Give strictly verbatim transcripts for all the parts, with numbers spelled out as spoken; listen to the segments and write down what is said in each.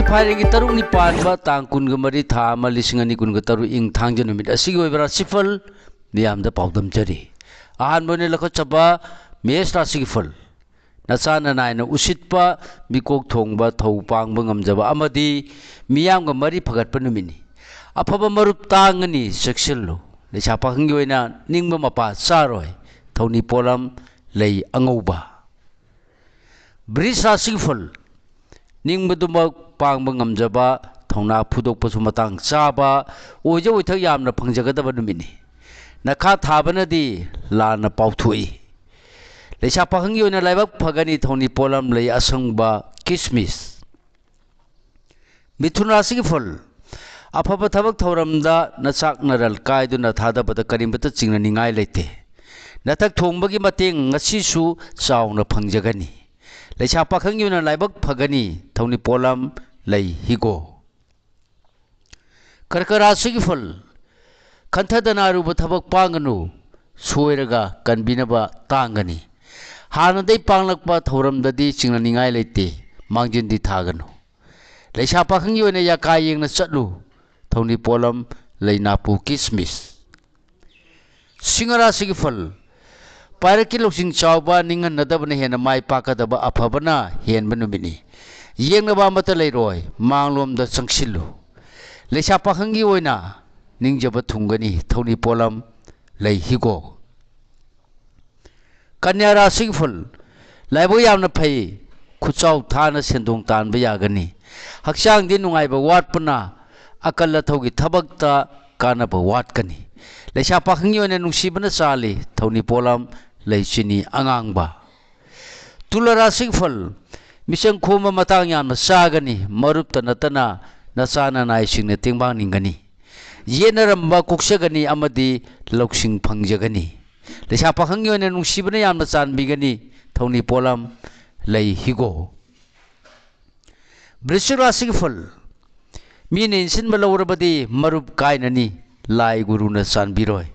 ꯐꯥꯏꯔꯦꯟꯒꯤ ꯇꯔꯨꯛꯅꯤ ꯄꯥꯟꯕ ꯇꯥꯡ ꯀꯨꯟꯒ ꯃꯔꯤ, ꯊꯥ ꯑꯃ, ꯂꯤꯁꯤꯡ ꯑꯅꯤ ꯀꯨꯟꯒ ꯇꯔꯨꯛ, ꯏꯪ ꯊꯥꯡꯖ ꯅꯨꯃꯤꯠ ꯑꯁꯤꯒꯤ ꯑꯣꯏꯕ ꯔꯥꯁꯤꯐꯜ ꯃꯤꯌꯥꯝꯗ ꯄꯥꯎꯗꯝꯖꯔꯤ꯫ ꯑꯍꯥꯟꯕ ꯑꯣꯏꯅ ꯂꯧꯈꯠꯆꯕ ꯃꯦꯁ ꯔꯥꯁꯤꯒꯤ ꯐꯜ꯫ ꯅꯆꯥ ꯅꯅꯥꯏꯅ ꯎꯁꯤꯠꯄ, ꯃꯤꯀꯣꯛ ꯊꯣꯡꯕ, ꯊꯧ ꯄꯥꯡꯕ ꯉꯝꯖꯕ ꯑꯃꯗꯤ ꯃꯤꯌꯥꯝꯒ ꯃꯔꯤ ꯐꯒꯠꯄ ꯅꯨꯃꯤꯠꯅꯤ꯫ ꯑꯐꯕ ꯃꯔꯨꯞ ꯇꯥꯡꯒꯅꯤ, ꯆꯦꯛꯁꯤꯜꯂꯨ꯫ ꯂꯩꯁꯥ ꯄꯥꯈꯪꯒꯤ ꯑꯣꯏꯅ ꯅꯤꯡꯕ ꯃꯄꯥ ꯆꯥꯔꯣꯏ꯫ ꯊꯧꯅꯤ ꯄꯣꯠꯂꯝ ꯂꯩ ꯑꯉꯧꯕ꯫ ꯕ꯭ꯔꯤꯖ ꯔꯥꯁꯤꯒꯤ ꯐꯜ꯫ ꯅꯤꯡꯕꯗꯨꯃꯛ ꯄꯥꯡꯕ ꯉꯝꯖꯕ, ꯊꯧꯅꯥ ꯐꯨꯗꯣꯛꯄꯁꯨ ꯃꯇꯥꯡ ꯆꯥꯕ, ꯑꯣꯏꯖ ꯑꯣꯏꯊꯛ ꯌꯥꯝꯅ ꯐꯪꯖꯒꯗꯕ ꯅꯨꯃꯤꯠꯅꯤ꯫ ꯅꯈꯥ ꯊꯥꯕꯅꯗꯤ ꯂꯥꯟꯅ ꯄꯥꯎꯊꯣꯛꯏ꯫ ꯂꯩꯁꯥ ꯄꯥꯈꯪꯒꯤ ꯑꯣꯏꯅ ꯂꯥꯏꯕꯛ ꯐꯒꯅꯤ, ꯊꯧꯅꯤ ꯄꯣꯠꯂꯝ ꯂꯩ ꯑꯁꯪꯕ, ꯀꯤꯁꯃꯤꯁ꯫ ꯃꯤꯊꯨꯟ ꯔꯥꯁꯤꯒꯤ ꯐꯜ꯫ ꯑꯐꯕ ꯊꯕꯛ ꯊꯧꯔꯝꯗ ꯅꯆꯥꯛ ꯅꯔꯜ ꯀꯥꯏꯗꯨꯅ ꯊꯥꯗꯕꯗ ꯀꯔꯤꯃꯠꯇ ꯆꯤꯡꯅꯅꯤꯡꯉꯥꯏ ꯂꯩꯇꯦ꯫ ꯅꯊꯛ ꯊꯣꯡꯕꯒꯤ ꯃꯇꯦꯡ ꯉꯁꯤꯁꯨ ꯆꯥꯎꯅ ꯐꯪꯖꯒꯅꯤ꯫ ꯂꯩꯁꯥ ꯄꯥꯈꯪꯒꯤ ꯑꯣꯏꯅ ꯂꯥꯏꯕꯛ ꯐꯒꯅꯤ, ꯊꯧꯅꯤ ꯄꯣꯠꯂꯝ ꯂꯩ ꯍꯤꯒꯣ꯫ ꯀꯔꯀ ꯔꯥꯁꯤꯒꯤ ꯐꯜ꯫ ꯈꯟꯊꯗꯅ ꯑꯔꯨꯕ ꯊꯕꯛ ꯄꯥꯡꯒꯅꯨ, ꯁꯣꯏꯔꯒ ꯀꯟꯕꯤꯅꯕ ꯇꯥꯡꯒꯅꯤ꯫ ꯍꯥꯟꯅꯗꯩ ꯄꯥꯡꯂꯛꯄ ꯊꯧꯔꯝꯗꯗꯤ ꯆꯤꯡꯅꯅꯤꯡꯉꯥꯏ ꯂꯩꯇꯦ, ꯃꯥꯡꯖꯤꯟꯗꯤ ꯊꯥꯒꯅꯨ꯫ ꯂꯩꯁꯥ ꯄꯥꯈꯪꯒꯤ ꯑꯣꯏꯅ ꯌꯥꯀꯥ ꯌꯦꯡꯅ ꯆꯠꯂꯨ, ꯊꯧꯅꯤ ꯄꯣꯠꯂꯝ ꯂꯩꯅꯥꯄꯨ ꯀꯤꯁꯃꯤꯁ꯫ ꯁꯤꯡꯍ ꯔꯥꯁꯤꯒꯤ ꯐꯜ꯫ ꯄꯥꯏꯔꯛꯀꯤ ꯂꯧꯁꯤꯡ ꯆꯥꯎꯕ, ꯅꯤꯡꯍꯟꯅꯗꯕꯅ ꯍꯦꯟꯅ ꯃꯥꯏ ꯄꯥꯛꯀꯗꯕ, ꯑꯐꯕꯅ ꯍꯦꯟꯕ ꯅꯨꯃꯤꯠꯅꯤ꯫ ꯌꯦꯡꯅꯕ ꯑꯃꯠꯇ ꯂꯩꯔꯣꯏ, ꯃꯥꯡꯂꯣꯝꯗ ꯆꯪꯁꯤꯜꯂꯨ꯫ ꯂꯩꯁꯥ ꯄꯥꯈꯪꯒꯤ ꯑꯣꯏꯅ ꯅꯤꯡꯖꯕ ꯊꯨꯡꯒꯅꯤ, ꯊꯧꯅꯤ ꯄꯣꯠꯂꯝ ꯂꯩ ꯍꯤꯒꯣꯛ꯫ ꯀꯟꯌꯥ ꯔꯥꯁꯤꯒꯤ ꯐꯜ꯫ ꯂꯥꯏꯕꯛ ꯌꯥꯝꯅ ꯐꯩ, ꯈꯨꯠꯆꯥꯎ ꯊꯥꯅ ꯁꯦꯟꯗꯣꯡ ꯇꯥꯟꯕ ꯌꯥꯒꯅꯤ꯫ ꯍꯛꯆꯥꯡꯗꯤ ꯅꯨꯡꯉꯥꯏꯕ ꯋꯥꯠꯄꯅ ꯑꯀꯜ ꯑꯊꯧꯒꯤ ꯊꯕꯛꯇ ꯀꯥꯟꯅꯕ ꯋꯥꯠꯀꯅꯤ꯫ ꯂꯩꯁꯥ ꯄꯥꯈꯪꯒꯤ ꯑꯣꯏꯅ ꯅꯨꯡꯁꯤꯕꯅ ꯆꯥꯜꯂꯤ, ꯊꯧꯅꯤ ꯄꯣꯠꯂꯝ ꯂꯩ ꯆꯤꯅꯤ ꯑꯉꯥꯡꯕ꯫ ꯇꯨꯂꯥ ꯔꯥꯁꯤꯒꯤ ꯐꯜ꯫ ꯃꯤꯆꯪ ꯈꯣꯝꯕ ꯃꯇꯥꯡ ꯌꯥꯝꯅ ꯆꯥꯒꯅꯤ, ꯃꯔꯨꯞꯇ ꯅꯠꯇꯅ ꯅꯆꯥ ꯅꯅꯥꯏꯁꯤꯡꯅ ꯇꯦꯡꯕꯥꯡ ꯅꯤꯡꯒꯅꯤ꯫ ꯌꯦꯠꯅꯔꯝꯕ ꯀꯣꯛꯆꯒꯅꯤ ꯑꯃꯗꯤ ꯂꯧꯁꯤꯡ ꯐꯪꯖꯒꯅꯤ꯫ ꯂꯩꯁꯥ ꯄꯥꯈꯪꯒꯤ ꯑꯣꯏꯅ ꯅꯨꯡꯁꯤꯕꯅ ꯌꯥꯝꯅ ꯆꯥꯟꯕꯤꯒꯅꯤ, ꯊꯧꯅꯤ ꯄꯣꯠꯂꯝ ꯂꯩ ꯍꯤꯒꯣ꯫ ꯕ꯭ꯔꯤꯁꯆꯤꯛ ꯔꯥꯁꯤꯒꯤ ꯐꯜ꯫ ꯃꯤꯅ ꯏꯟꯁꯤꯟꯕ ꯂꯧꯔꯕꯗꯤ ꯃꯔꯨꯞ ꯀꯥꯏꯅꯅꯤ, ꯂꯥꯏ ꯒꯨꯔꯨꯅ ꯆꯥꯟꯕꯤꯔꯣꯏ꯫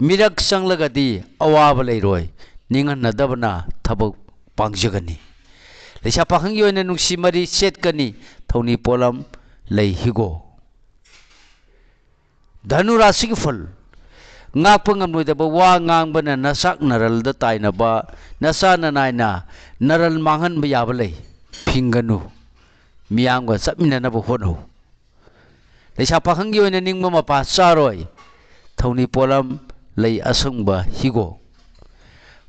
ꯃꯤꯔꯛ ꯆꯪꯂꯒꯗꯤ ꯑꯋꯥꯕ ꯂꯩꯔꯣꯏ, ꯅꯤꯡꯍꯟꯅꯗꯕꯅ ꯊꯕꯛ ꯄꯥꯡꯖꯒꯅꯤ꯫ ꯂꯩꯁꯥ ꯄꯥꯈꯪꯒꯤ ꯑꯣꯏꯅ ꯅꯨꯡꯁꯤ ꯃꯔꯤ ꯆꯦꯠꯀꯅꯤ, ꯊꯧꯅꯤ ꯄꯣꯠꯂꯝ ꯂꯩ ꯍꯤꯒꯣꯛ꯫ ꯙꯅꯨ ꯔꯥꯁꯤꯒꯤ ꯐꯜ꯫ ꯉꯥꯛꯄ ꯉꯝꯂꯣꯏꯗꯕ ꯋꯥ ꯉꯥꯡꯕꯅ ꯅꯆꯥꯛ ꯅꯔꯜꯗ ꯇꯥꯏꯅꯕ, ꯅꯆꯥ ꯅꯅꯥꯏꯅ ꯅꯔꯜ ꯃꯥꯡꯍꯟꯕ ꯌꯥꯕ ꯂꯩ꯫ ꯐꯤꯡꯒꯅꯨ꯫ ꯃꯤꯌꯥꯝꯒ ꯆꯠꯃꯤꯟꯅꯅꯕ ꯍꯣꯠꯅꯧ꯫ ꯂꯩꯁꯥ ꯄꯥꯈꯪꯒꯤ ꯑꯣꯏꯅ ꯅꯤꯡꯕ ꯃꯄꯥ ꯆꯥꯔꯣꯏ꯫ ꯊꯧꯅꯤ ꯄꯣꯠꯂꯝ ꯂꯩ ꯑꯁꯪꯕ ꯍꯤꯒꯣꯛ꯫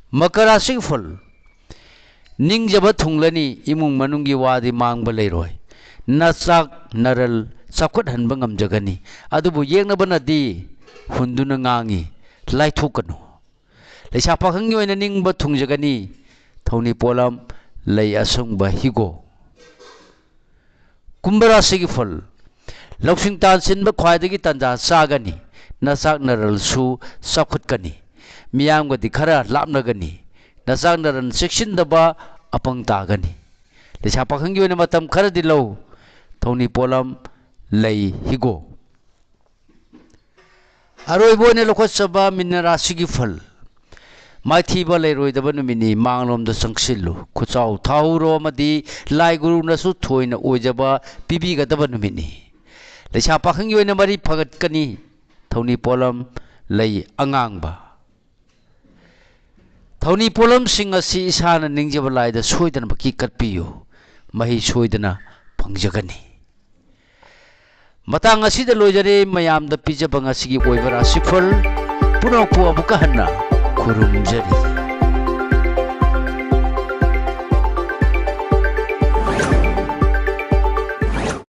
ꯃꯀꯔ ꯔꯥꯁꯤꯒꯤ ꯐꯜ꯫ ꯅꯤꯡꯖꯕ ꯊꯨꯡꯂꯅꯤ, ꯏꯃꯨꯡ ꯃꯅꯨꯡꯒꯤ ꯋꯥꯗꯤ ꯃꯥꯡꯕ ꯂꯩꯔꯣꯏ꯫ ꯅꯆꯥꯛ ꯅꯔꯜ ꯆꯥꯎꯈꯠꯍꯟꯕ ꯉꯝꯖꯒꯅꯤ꯫ ꯑꯗꯨꯕꯨ ꯌꯦꯛꯅꯕꯅꯗꯤ ꯍꯨꯟꯗꯨꯅ ꯉꯥꯡꯉꯤ, ꯂꯥꯏꯊꯣꯛꯀꯅꯨ꯫ ꯂꯩꯁꯥ ꯄꯥꯈꯪꯒꯤ ꯑꯣꯏꯅ ꯅꯤꯡꯕ ꯊꯨꯡꯖꯒꯅꯤ꯫ ꯊꯧꯅꯤ ꯄꯣꯠꯂꯝ ꯂꯩ ꯑꯁꯪꯕ ꯍꯤꯒꯣꯛ꯫ ꯀꯨꯝꯚ ꯔꯥꯁꯤꯒꯤ ꯐꯜ꯫ ꯂꯧꯁꯤꯡ ꯇꯥꯟꯁꯤꯟꯕ ꯈ꯭ꯋꯥꯏꯗꯒꯤ ꯇꯥꯟꯖꯥ ꯆꯥꯒꯅꯤ꯫ ꯅꯆꯥꯛ ꯅꯔꯜꯁꯨ ꯆꯥꯎꯈꯠꯀꯅꯤ꯫ ꯃꯤꯌꯥꯝꯒꯗꯤ ꯈꯔ ꯂꯥꯞꯅꯒꯅꯤ꯫ ꯅꯆꯥꯛ ꯅꯔꯜ ꯆꯦꯛꯁꯤꯟꯗꯕ ꯑꯄꯪ ꯇꯥꯒꯅꯤ꯫ ꯂꯩꯁꯥ ꯄꯥꯈꯪꯒꯤ ꯑꯣꯏꯅ ꯃꯇꯝ ꯈꯔꯗꯤ ꯂꯧ꯫ ꯊꯧꯅꯤ ꯄꯣꯠꯂꯝ ꯂꯩ ꯍꯤꯒꯣꯛ꯫ ꯑꯔꯣꯏꯕ ꯑꯣꯏꯅ ꯂꯧꯈꯠꯆꯕ ꯃꯤꯅ ꯔꯥꯁꯤꯒꯤ ꯐꯜ꯫ ꯃꯥꯏꯊꯤꯕ ꯂꯩꯔꯣꯏꯗꯕ ꯅꯨꯃꯤꯠꯅꯤ, ꯃꯥꯡꯂꯣꯝꯗ ꯆꯪꯁꯤꯜꯂꯨ꯫ ꯈꯨꯆꯥꯎ ꯊꯥꯍꯧꯔꯣ ꯑꯃꯗꯤ ꯂꯥꯏ ꯒꯨꯔꯨꯅꯁꯨ ꯊꯣꯏꯅ ꯑꯣꯏꯖꯕ ꯄꯤꯕꯤꯒꯗꯕ ꯅꯨꯃꯤꯠꯅꯤ꯫ ꯂꯩꯁꯥ ꯄꯥꯈꯪꯒꯤ ꯑꯣꯏꯅ ꯃꯔꯤ ꯐꯒꯠꯀꯅꯤ꯫ ꯊꯧꯅꯤ ꯄꯣꯠꯂꯝ ꯂꯩ ꯑꯉꯥꯡꯕ꯫ ꯊꯧꯅꯤ ꯄꯣꯠꯂꯝꯁꯤꯡ ꯑꯁꯤ ꯏꯁꯥꯅ ꯅꯤꯡꯖꯕ ꯂꯥꯏꯗ ꯁꯣꯏꯗꯅꯃꯛꯀꯤ ꯀꯠꯄꯤꯌꯨ꯫ ꯃꯍꯩ ꯁꯣꯏꯗꯅ ꯐꯪꯖꯒꯅꯤ꯫ ꯃꯇꯥꯡ ꯑꯁꯤꯗ ꯂꯣꯏꯖꯔꯦ ꯃꯌꯥꯝꯗ ꯄꯤꯖꯕ ꯉꯁꯤꯒꯤ ꯑꯣꯏꯕ ꯔꯥꯁꯤꯐꯜ ꯄꯨꯝꯅꯃꯛꯄꯨ ꯑꯃꯨꯛꯀ ꯍꯟꯅ ꯈꯨꯔꯨꯝꯖꯔꯤ꯫